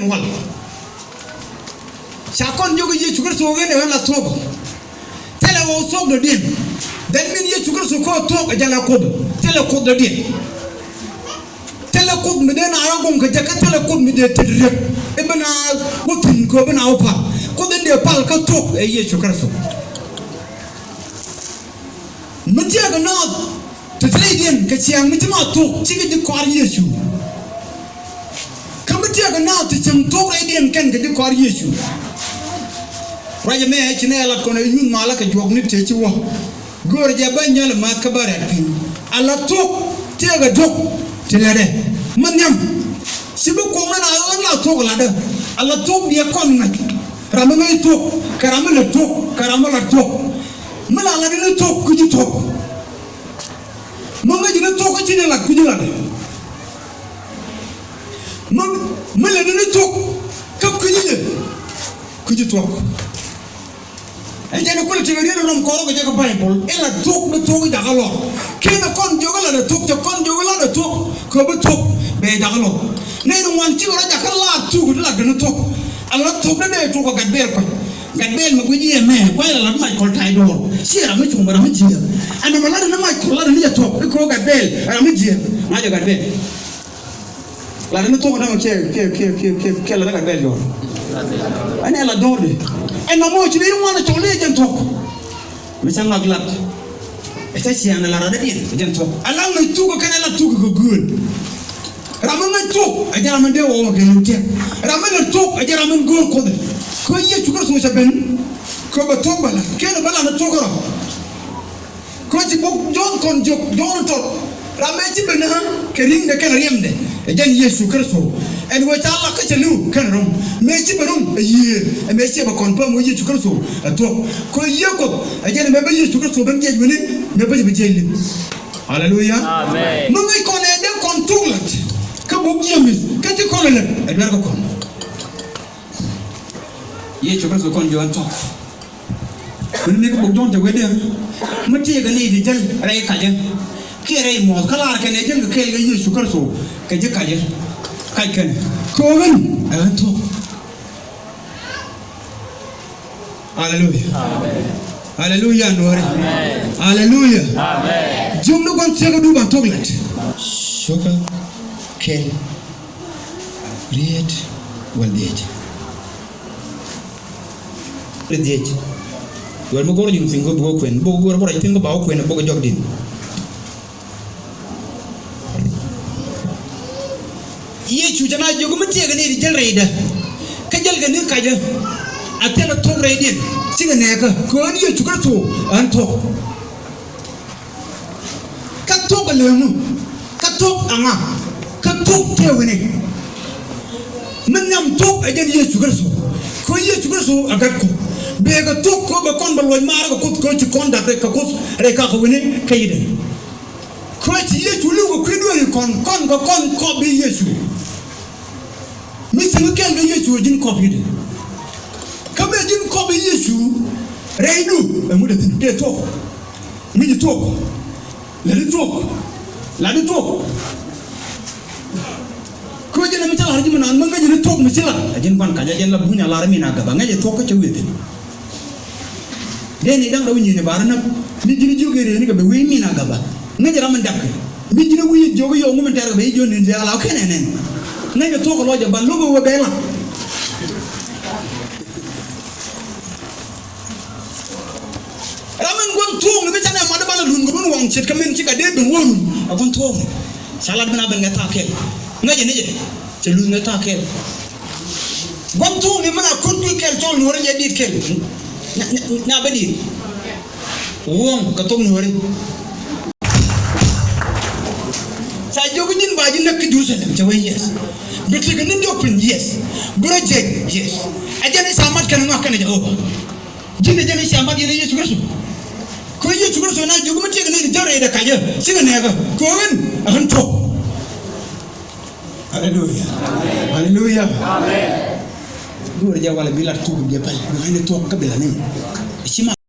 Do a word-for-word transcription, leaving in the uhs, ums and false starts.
Wal. Ca kɔn jiök Yecu Kritho ɣän ɛ ɣän la thuɔ̱k. Thilɛ ɣɔw thuɔ̱k dɔ̱diɛn. That mean Yecu Kritho kä thuɔ̱k ɛ jɛn la Kuoth. Thilɛ Kuoth dɔ̱diɛn. Thilɛ Kuoth mi dee na rɔ gɔŋ kɛ jɛ, kä thilɛ Kuoth mi dee tet riek i̱ bi na wä thi̱n kɛ bi na wä pal. Kuoth in dee pal kä thuɔ̱k ɛ Yecu Kritho. Mi tiɛɛk ɛ naath ti te rɛydiɛn kɛ ciaŋ mi ci ma thuɔ̱k, cikɛ ji̱ kɔaar Yecu. Kä mi tiɛɛk ɛ naath ti cieŋ thuɔ̱k rɛydiɛn kɛn kɛ ji̱ kɔaar Yecu. Ruac ɛmɛ ci nɛ lat kɔn ɛ yuth malä kɛ juɔk ni tëë ci wä. Göörä jɛ bä nyal ɛ math kä bä rɛ̈t piny. Ala thuɔ̱k tiɛɛk ɛ duɔ̱k ti lätdɛ. Mi nhiam ci bi kuɔŋ ni na ɣän la thuɔ̱k latdä. Ala thuɔ̱k diɛ kɔn ŋa̱c. Ram mi ŋäc thuɔ̱k kɛ ram mi lät thuɔ̱k kɛ ram mi lat thuɔ̱k. Mi la lat ni thuɔ̱k kui̱ci thuɔ̱k. Mi ŋäc ni thuɔ̱k kä ci ni lat kui̱ci lat. Mi, mi lät ni thuɔ̱k kä kui̱ci jɛ kui̱ci thuɔ̱k. Ɛ jɛn kulɛ tekɛ riet rɔm kɔrɔ kɛ jɛ kä Baibol. Ila thuɔ̱k bi thuɔ̱k jakä lɔr. Kɛn kɔn jiök lat ɛ thuɔ̱k, cɛ kɔn jiök lat ɛ thuɔ̱k kɛ bi thuɔ̱k bɛ jakä lɔr. Nɛy ni ŋuan cikɛ rɔ jakä lar thuk ti lat kɛ ni thuɔ̱k. Ala thuɔ̱k ni dee tuk kɛ gat bɛɛl kuac. Gat bɛɛl mɛ guic iɛ mɛ kuac la lat mac kɔl tay dɔɔr. Ciɛ ram mi cuŋ bɛ ram mi jiɛɛr. Ɛn nɔmɔ lat ni mac kɔl lat ni jɛ thuɔ̱k ikɛ gat bɛɛl ram mi jiɛɛr. Mac ɛ gat bɛɛl. Lat ni thuɔ̱k dämɛ kiɛ, kiɛ, kiɛ, kiɛ, kiɛ, kiɛ lat ni gat bɛl jɔɔr. Ɛn ɛ lat dɔɔr di. Ɛn nɔmɔ ci ni ri ŋuan cɔl ni jɛn thuɔ̱k. Mi cä ŋak lat. Ɛ cä ciaŋ lat rat dädiɛn jɛn thuɔ̱k. Ala ŋäc thuk kɛn ɛ lat thuk kɛ gööl. Ram mi ŋäc thuk ɛ jɛ ram mi dee wä wä kɛ li̱w tiɛk. Ram mi lat thuk ɛ jɛ ram mi gööl Kuoth. Kɛ Yecu Kritho cɛ ben. Kɛ bɛ thuk bɛ lat. Kɛn bɛ lat ni thuk rɔ. Kä ci buk Jɔ̱ɔ̱n kɔn jiök, Jɔ̱ɔ̱n tɔt. Ram mëë ci ben ɣä kɛ ri̱ŋdɛ kɛnɛ riɛmdɛ ɛ jɛn Yecu Kritho. Ɛn wee ca lak kä cɛ li̱w kɛnɛ rɔ̱m. Mëë ci ben rɔ̱m ɛ yiëë ɛ mëë ciɛ bɛ kɔn päm wee Yecu Kritho ɛ thuɔ̱k. Kä yiëë Kuoth ɛ jɛn ɛ mëë bä Yecu Kritho ben jiɛc wi̱ni mëë bä ci bi jiɛc li̱w. Aleluya. Amen. Mi ŋäc kɔn ɛ dee kɔn thuk la̱t kä buk Jiɛmith kä ci kɔn ɛ lät ɛ duer kä kɔn. Yecu Kritho kɔn jiök ɛn thuɔ̱k. Kuni mi kɛ buk Jɔ̱ɔ̱n te wee dee mi tëëkɛ ni ti jäl rɛy kacä kiɛ rɛy muɔ̱th kä lar kɛn ɛ jäl kɛ kɛɛl kɛ Yecu Kritho kɛ ji̱ kacä. Kac kɛn kɛ ɣän ɛ ɣän thuɔ̱k. Aleluya. Amen. Aleluya nuɔ̱ɔ̱ri. Amen. Aleluya. Amen. Jiökni gua̱n thiäkä du ban thuɔ̱k lät. Cukɛ kɛl. Riet wäl dhiec. Wäl dhiec. Wäl mi go̱r ji̱n thi̱n kɛ buk kuen buk go̱r buk rɛc thi̱n kɛ ba wä kuen buk jɔk di̱n. Yecu ca na jiök mi tiɛɛk ni ti jäl rɛydä kä jäl kɛ ni kacä. A thilɛ thuɔ̱k rɛydiɛn cikɛ nɛɛkä kɛ ɣän Yecu Kritho ɣän thuɔ̱k. Kä thuɔ̱k ɛ lëëŋu kä thuɔ̱k aŋa kä thuɔ̱k tëë wi̱ni. Mi nhiam thuɔ̱k ɛ jɛn Yecu Kritho. Kɛ Yecu Kritho ɛ gat Kuoth. Bëë kɛ thuɔ̱k kɛ bɛ kɔn bɛ luɔc maarä kɛ Kuoth kɛ ci kɔn dak rɛy kɛ Kuoth rɛy kakɛ wi̱ni kä Idɛn. Kɛ ci Yecu li̱w kɛ kui̱ dueeri kɔn kɔn kɛ kɔn kɔp i̱ Yecu. Mi cieŋ kɛn kɛ Yecu ɛ ji̱n kɔp i̱ dee. Kä mëë ji̱n kɔp i̱ Yecu rɛydu ɛ ŋut ɛ thi̱n dee thuɔ̱k. Mi ji̱ thuɔ̱k. Lɛri thuɔ̱k. Lari thuɔ̱k. Kɛ jɛn ɛ mi ca lar ji̱ mi naan mi ŋäc ni thuɔ̱k mi ci lar ɛ ji̱n kuan kac ɛ jɛn la buny a lar mi na gaba ŋäc ɛ thuɔ̱k kä cɛ wi̱i̱ thi̱n. Dee ni da̱ŋ rɛw nyieny ɛ ba rɔ näk ni ji̱n jiök i̱ rëëni kɛ bɛ wee min a gaba. Ŋäc ram in dapkɛ mi ji̱n wi̱i̱ jiök i̱ yɔw ŋu min tɛ̈r kɛ bɛ i̱ jiök ni jɛ ala kɛnɛ nɛn. Ŋäc ɛ thuɔ̱k kɛ lɔc ɛ ba lo̱k ɛ wee bɛ la. Ram in gua̱n thuɔ̱k ni bi canɛ mat i̱ banɛ lun kɛ min waŋ ce̱tkɛ min ci kɛ dee ben wä run ɛ gua̱n thuɔ̱k ni. Ca lat bin a ben ŋɛ thaak kɛl ŋäc ɛ ni jɛ cɛ luth ŋɛ thaak kɛl. Gua̱n thuɔ̱k ni min a kut kui̱ kɛl cɔl nuɔ̱ɔ̱ri jɛ dit kɛl. Nya, nya, nya bä dit. Wuɔ̱ŋ kɛ thok nuɔ̱ɔ̱ri. Ca jiök ji̱n ba ji̱ näk kä Jerusalem cɛ wee yes. Bi tekɛ ni diɔ̱k piny yes. Bi rɔ jiɛc yes. Ɛ jɛn i̱ ca mat kɛn ŋɔak kɛn Jehovah. Ji̱n ɛ jɛn i̱ ca mat yɛn ɛ Yecu Kritho. Kɛ Yecu Kritho na jiök mi tekɛ ni jɔrɛ dɛ kacä cikɛ nɛɛkä kɛ ɣän ɛ ɣän thuɔ̱k. Aleluya. Aleluya. Amen. Duɔ̱ɔ̱r jɛ walɛ bi lat thuk jɛ pɛl bi ɣän ɛ thuɔ̱k kä bi la ni. Ci ma